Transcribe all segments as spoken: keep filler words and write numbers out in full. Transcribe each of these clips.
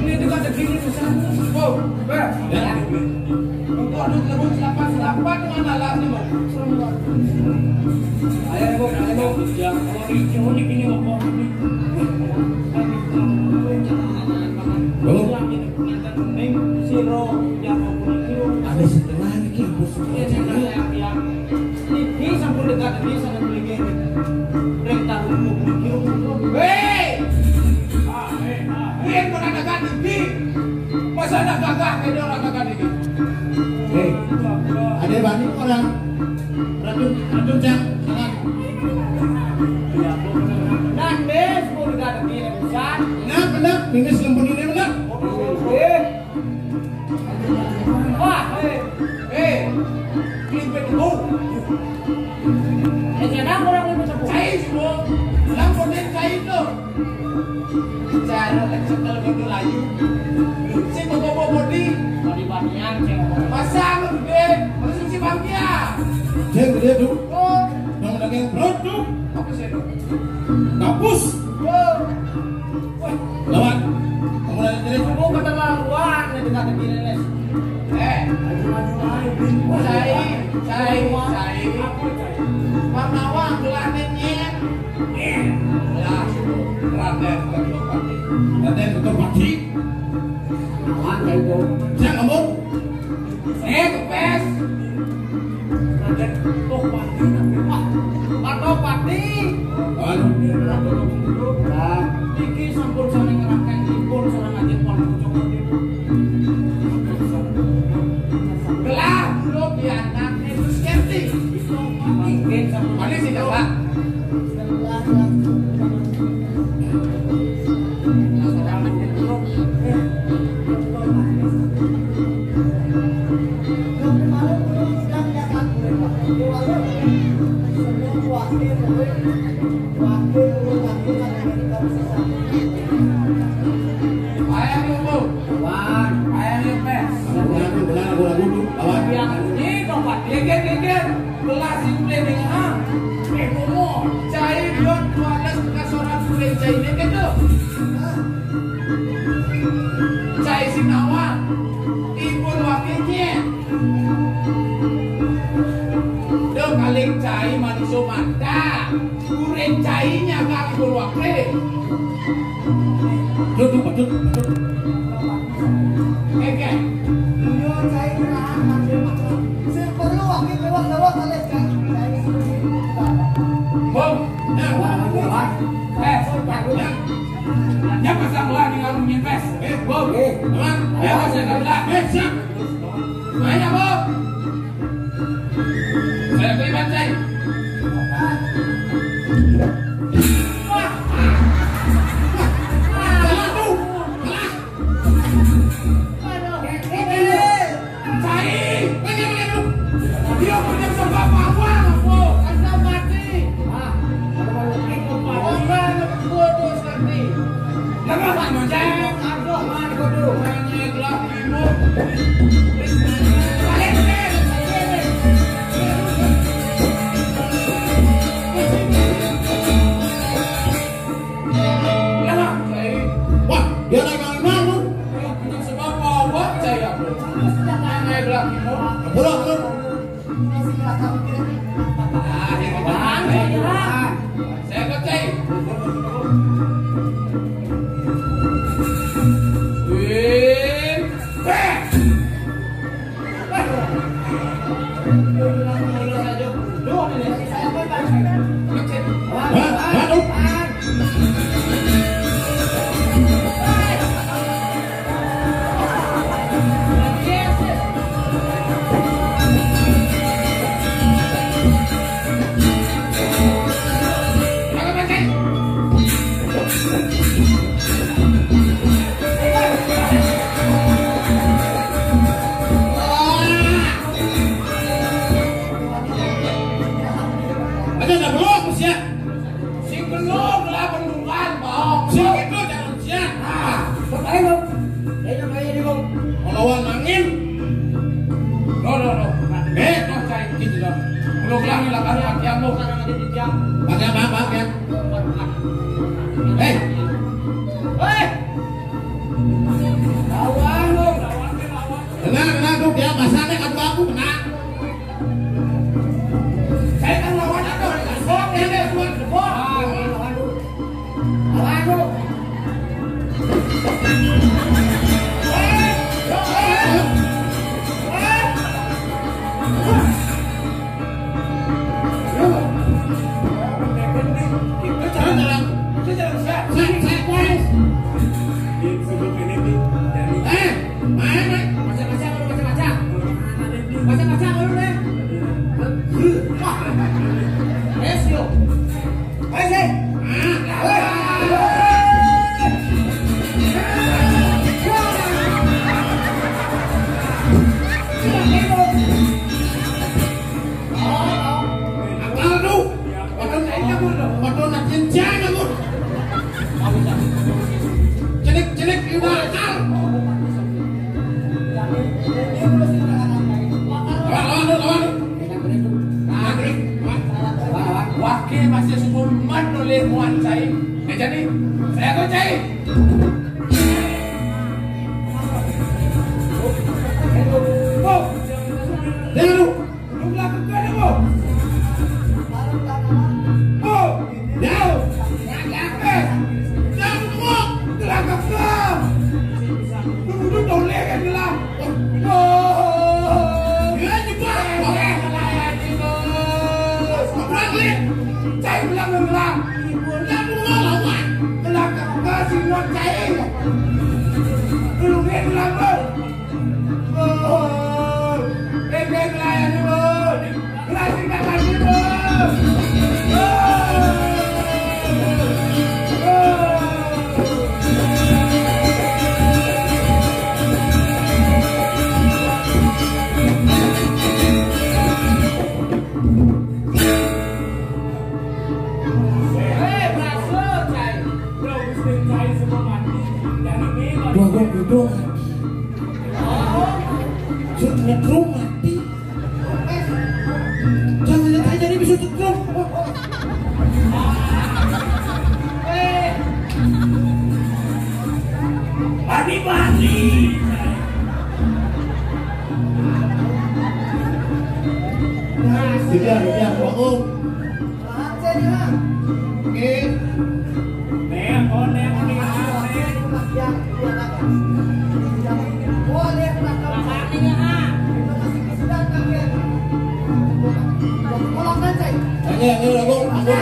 Ini juga ada gini tuh, sana tuh. Oh, Bang. Ya. Untuk aduh, tebus, apa, Apa dengan alasnya, Bang? Ayo, Bang, ayo, Bang. Ya, kalau hijau nih, gini, Bang. Bang. Yang ini, pengantin kuning, siro, yang mau kuning, siro. Ada setengah nih, Ki, bos. Iya, saya yang, yang ini sampun dekat, ini sangat kuning ini. Perintah dulu, kuning, siro, kuning, siro. Hei! Ah, eh, ah, eh. Ini pernah dekat, ini. Masa nak gagah, kayak orang gagah ini. Hei, ada banyak orang. Racun, racun, Cang. Jangan. Nan, Bes, mau dekat, ini, Bes. Nah, benar. Ini selembun ini, benar. Eh. Wah, eh. Eh. Klimpit lu. Eh, jangan kurang klimpit lu. Cai semua. Bilang konden cai tu. Cara kecil kalau gitu layu. Si bobo bodi. Bodi banian, cewek. Pasang gede. Terus si bangkia. Dia gede tu. Oh. Dong daging perut tu. Apa sih tu? Kapus. Oh. Lawan. Kamu dari sini. Kamu keterlaluan, nih, dengan begini, nih. Eh. Maju, maju, ayo, bin. Cai, cai, cai. Apa, cai? Panawa, gelane, nyet. Nyet. Lah, Raden Kertopati. Raden Kertopati. Lawan, cai, tuh. Jangan ngomong. Eh, kepes. Raden Topati, wah, Pak Topati. Anu. Niki sampun saling ngerangkeng ipun sareng ajeng pon pucuk. Gelah kula pianak Ibu Skerti. Nggih, sampun. Mari sih, Pak. Ayo, Bu. Wan. Ayo, Bu. Benar, benar, benar, benar. Lawan. Yang ini, Pak. Geger, geger. Belas itu dia dengan, ah. Eh, Momo, cai dia dua belas bekas orang kulit cai ini kan tu. Cai Sinawa, ibu wakilnya. Dia paling cai manusia mata. Kulit cainya kan ibu wakil. Duduk, duduk, duduk. Oke. Beliau cai kenaan masih makan. Sing perlu wakil lewat-lewat oleh cai. Cai seperti itu. Bom. Nah, eh, ya. Ya, pasang lah di warung nyintes. Eh, bom. Eh, bom. Ya, pasang lah. Eh, siap. Banyak, bom. Saya beri bantai. Wah. Salah tu. Salah. Cai, ini, ini, ini. Dia punya sebab awal, Bu. Anda mati. Ah, ada malu. Orang bodoh sekali. Nama Pak Mojang? Aduh, mana bodoh? Hanya gelah timun. Wah, dia naik kali mana? Sebab bawa saya. Naik lagi, Bu. Pulang, pulang. Ah, ini mana? Saya kecil. Win. Beh. Ada dah belum, siap. Sing belum lah, bendungan, Bang. Sing itu jangan siap. Ah, bermain, Bang. Ayo, ayo, ayo, Bang. Melawan angin. Loh, loh, loh. Eh, no, cai gitu, loh. Belum lah, lah, kan, latihan, loh. Latihan apa, latihan? Eh. Eh. Lawan, loh. Kena, kena, tuh, dia basahnya kan baku, kena. Itu jalan, itu jalan siap. Siap, siap, guys. Disebut ini, Di. Jadi, eh, main, main. Baca-baca, baru baca-baca. Baca-baca, baru deh. Wah. Ayo, sio. Ayo, sih. Ah, ayo. Akal tu. Patut nak ingat tu. Patut nak cincang tu. Cenik-cenik ibarat akal. Lawan, lawan, lawan. Lawan, lawan. Wakil masih sepuluh man oleh Muan Cai. Dia jadi, saya tu Cai. Oh. Dia tu. Lu belakang ke dia, Bo? Bo! Jauh! Jangan ke! Jangan, Bo! Belakang ke! Lu duduk toleh kan, Bo! Dia cepat! Oke, salah ya, Bo! Berani! Cai bilang lu bilang! Jangan, Bo, lawan! Belakang ke, si Muan Cai! Lu ni bilang, Bo! Dua gua gitu. Sut nyetrum mati. Jangan lihat aja, dia bisa nyetrum. Mati-mati. Kejar, kejar, bangun. Oke. Oke, oke, oke, oke.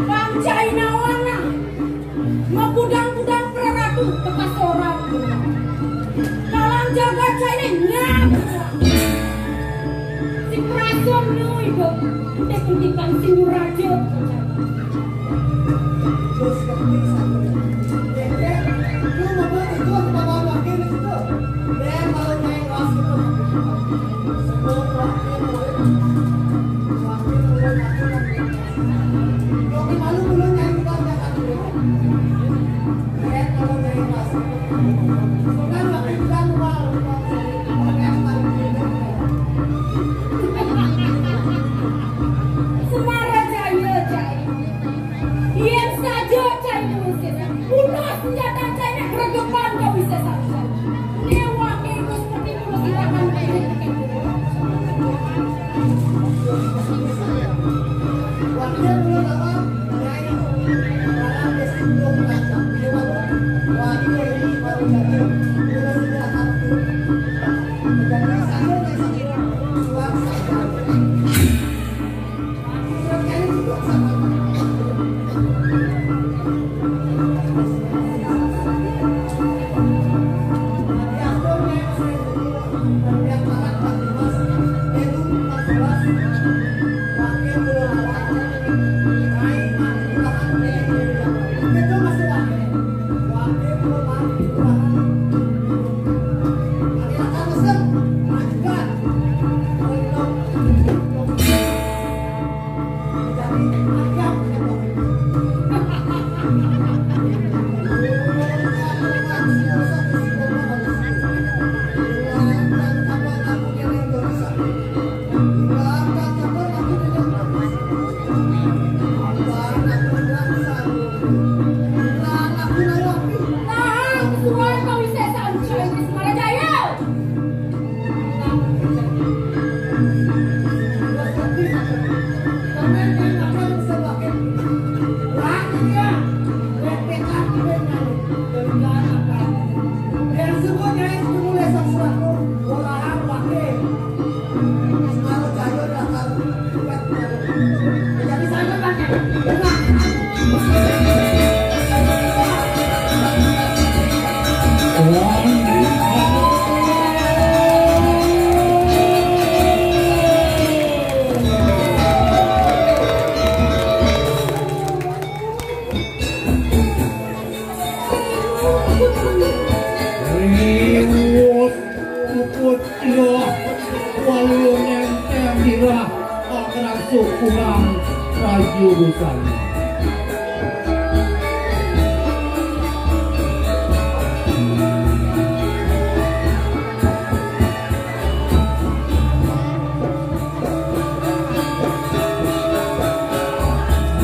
Bang Jaina wana, magudang-gudang praratu teka sorang. Kalang jagat Jaina nyam. Si prason nu idup, teh kentikan si nuraja. Semara Jaya, Jaya. Yen saja Jaina wis sesa, punah senjata Jaina gregepan kau wis sesa. Newake iku seperti mulut ikangan. Riwut puput loh, walu nenteng dirah, akrasuk kurang, raju busana.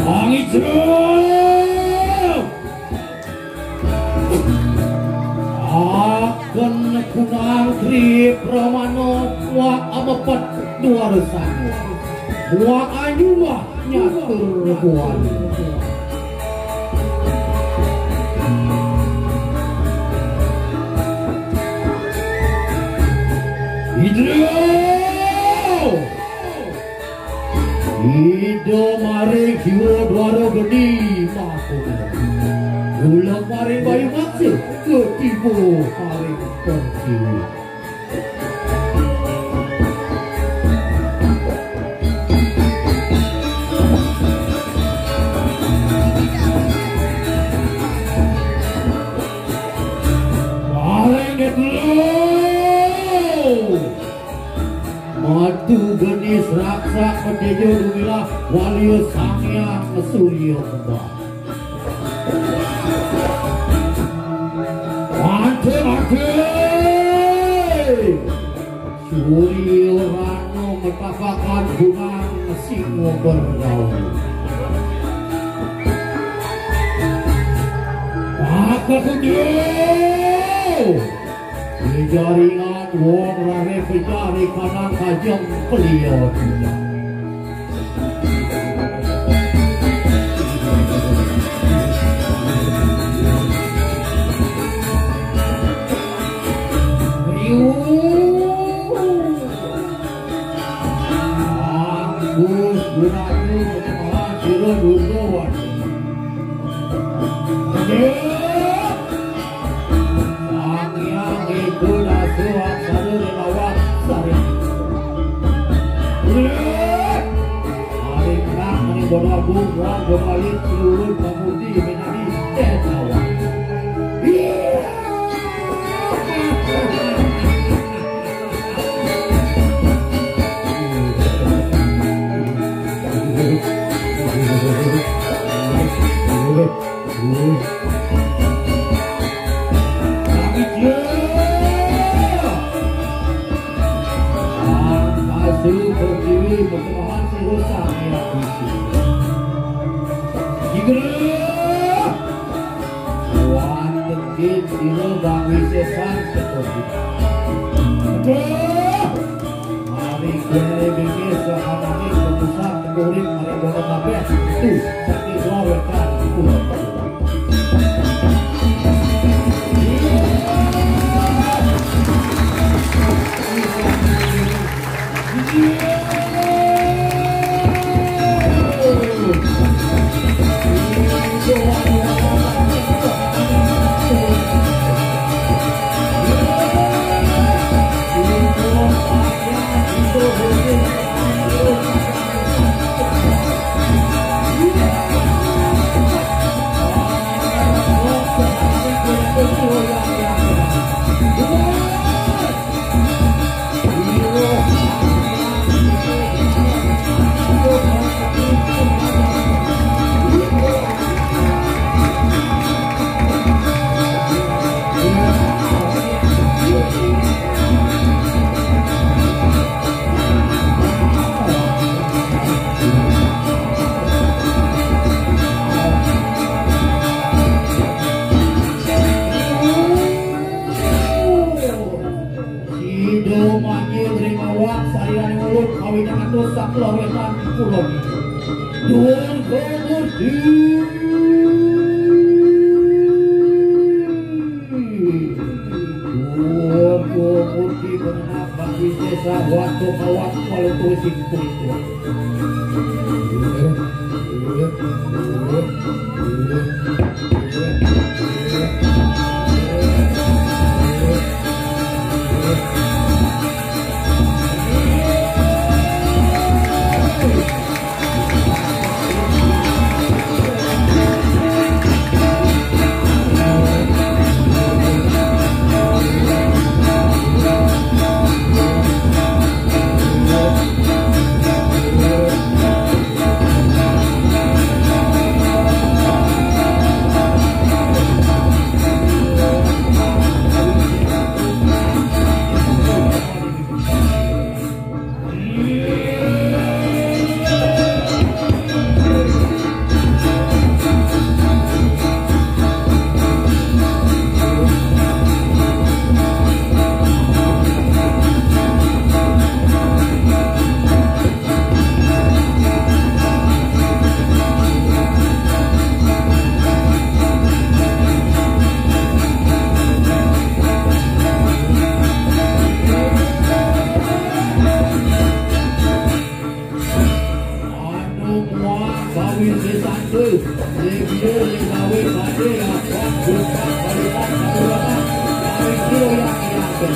Angin Jero. Akan kunang Tri Pramana wa amepet dua resan. Wa anyuwah nyatur kuan. Idrio. Ida maring kiwa dwara geni mahkota. Uleg maring bayu maksih ketiba maring pertiwi. Maring Idrio. Matu genis raksa petejo dumilah walia Sang Hyang Surya Kembang. Mati, mati. Surya Rano metapakan gunang singo bergaul. Maka kudu. Di jaringan wong rare pejari kanang kajeng peliot. Riu. Gus Gunadi, Petumahan, Sirun, Guntur, Waduk. Sang Hyang Ego Dasu Aksara Relawan Sari. Ari menang, ari bodo agung, wang bodo alit, silurun, pamudi, menadi, dan lawan. Iya. Asu pertiwi berkemahan si rusak ya. Jigra. Wan tegit sira bangwi sesan ketujuh. Aduh. Mari kene bengis sahanane kepusan tekurit mari bono kabeh. Itu sakti dua wetan. Sida manjing ring awak salirane mulut, kawinan atus sakelowetan kulon. Durga Murti. Durga Murti mengenap bagi sesa, watu kawat, walau tulis sing kulit. Anu muang bawir sesande, legia legawe bade akan buka balikan kadurangan, bawir sira yang iyaken.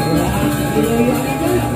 Buat sira yang iyaken.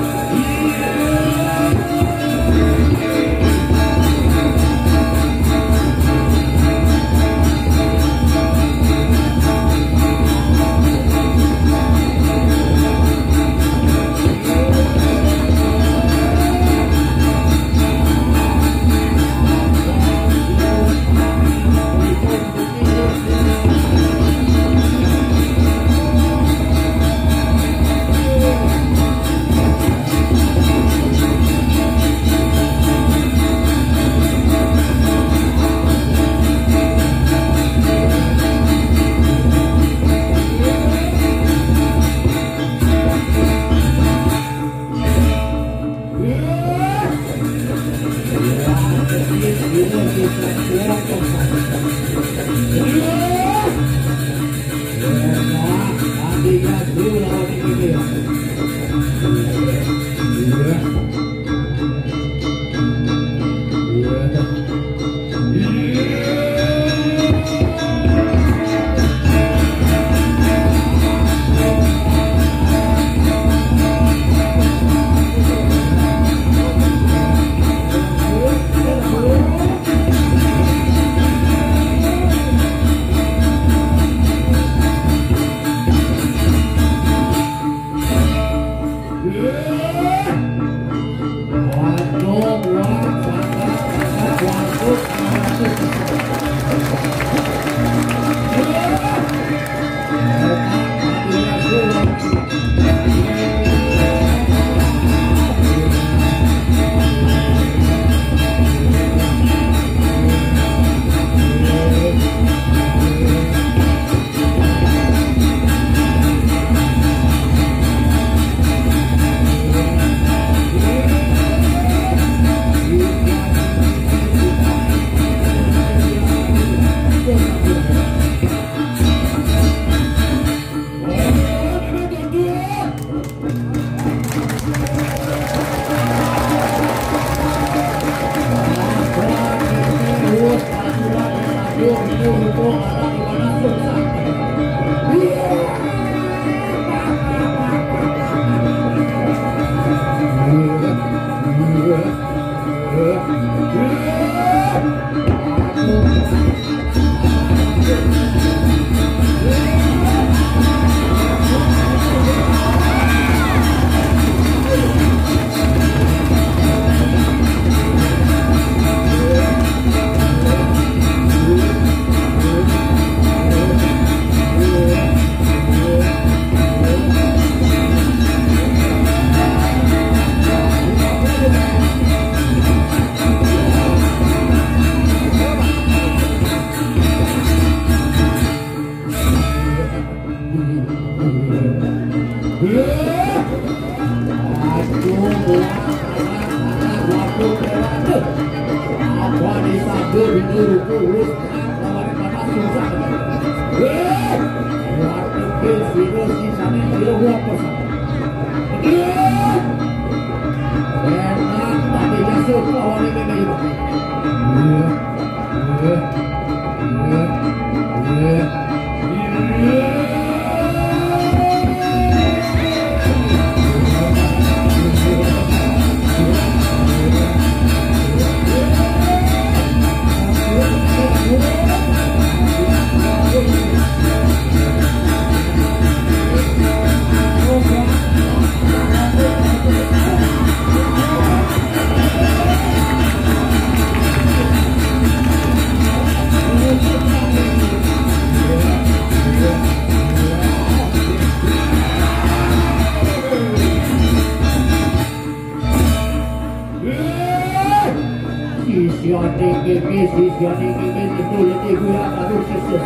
Sisiane kene, sisiane kene, itu lebih gula, aduh, sisi.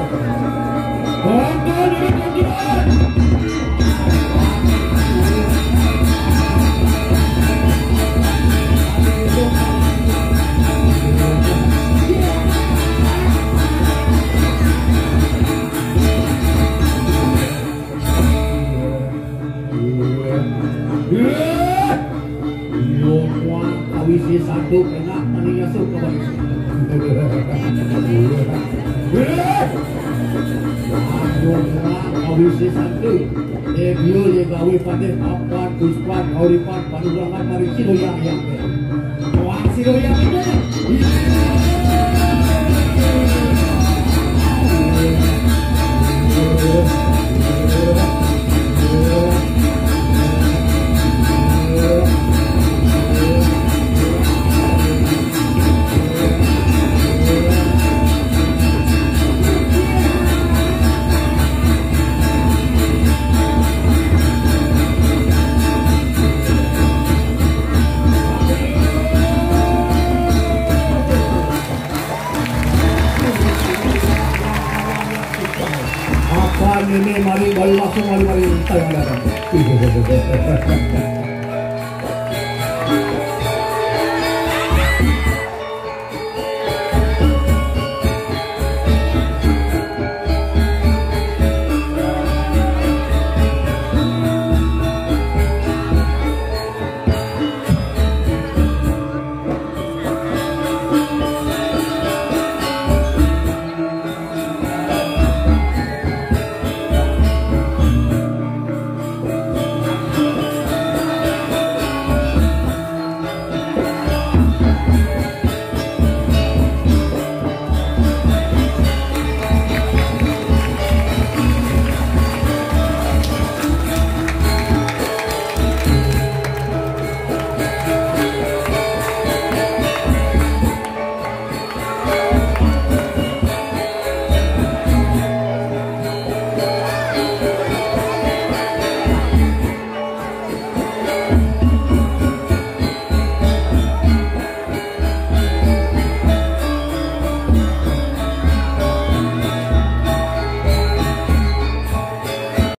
Tonton, ini tonton. Kawisi satu kena tadi asup ke bawah. Kawisi satu. Dia dia gawe pada papan puspan kauripan panurangan mari sino yang yang. Wah, sino yang ini. Apa ini mari, mari langsung mari, mari tayang datang.